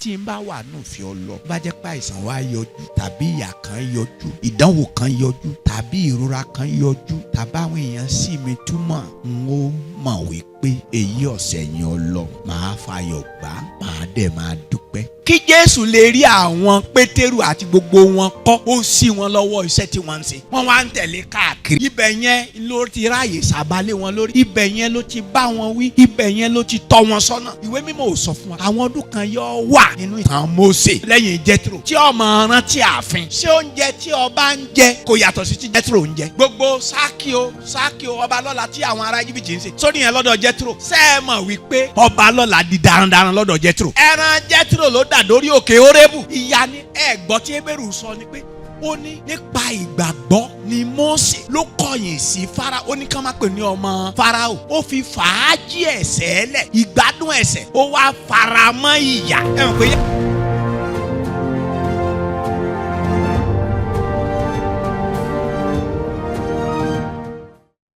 Tí n bá wà nù fi ọlọ, bá jẹ́ pé àìsàn wa yọjú, tàbí ìyà kan yọjú, ìdánwò kan yọjú, tàbí ìrora kan yọjú, tàbí àwọn èèyàn sì mi túmọ̀, n ó mọ̀ wípé èyí ọ̀sẹ̀ yẹn ọlọ, màá fayọ̀ gbà, màá dẹ̀ máa dúpẹ́. Kí Jésù lè rí àwọn Pétérù àti gbogbo wọn kọ́, ó sí wọn lọ́wọ́ iṣẹ́ tí wọ́n ń ṣe. Wọ́n wá ń tẹ̀lé káàkiri. Ibẹ̀ yẹn ló ti ráàyè sàbálẹ̀ wọn lórí. Ibẹ̀ yẹn ló ti bá wọn wí. Ibẹ̀ yẹn ló ti tọ́ wọn sọ́nà. Ìwé Mímọ́ ò sọ fún wa. Àwọn ọdún kan yóò wà nínú ìtàn Mósè lẹ́yìn Jẹ́tírò tí ọmọ rántí ààfin. Ṣé oúnjẹ tí ọba ń jẹ kò yàtọ̀ sí ti Jẹ́tírò ń jẹ? Gbogbo sákìó sákìó ọba lọ́la tí àwọn ará Íjíbítì ń ṣe sórí yẹn lọ́dọ̀ Jẹ́tírò. Ṣé ẹ mọ̀ wípé ọba lọ́la di darandaran lọ́dọ̀ Jẹ́tírò? Ẹran Jẹ́tírò ló dà lórí òkè Orébù. Ìyá ni ẹ gbọ́ tí Hébérù sọ ni pé ó ní nípa ìgbàgbọ́ ni Mósè ló kọ̀yìn sí Fáráò. Ó ní ká má pè ní ọmọ Fáráò. Ó fi fàájì ẹ̀ṣẹ̀ lẹ̀, ìgbádùn ẹ̀ṣẹ̀, ó wá faramọ́ ìyà. Ẹ mọ̀ pé.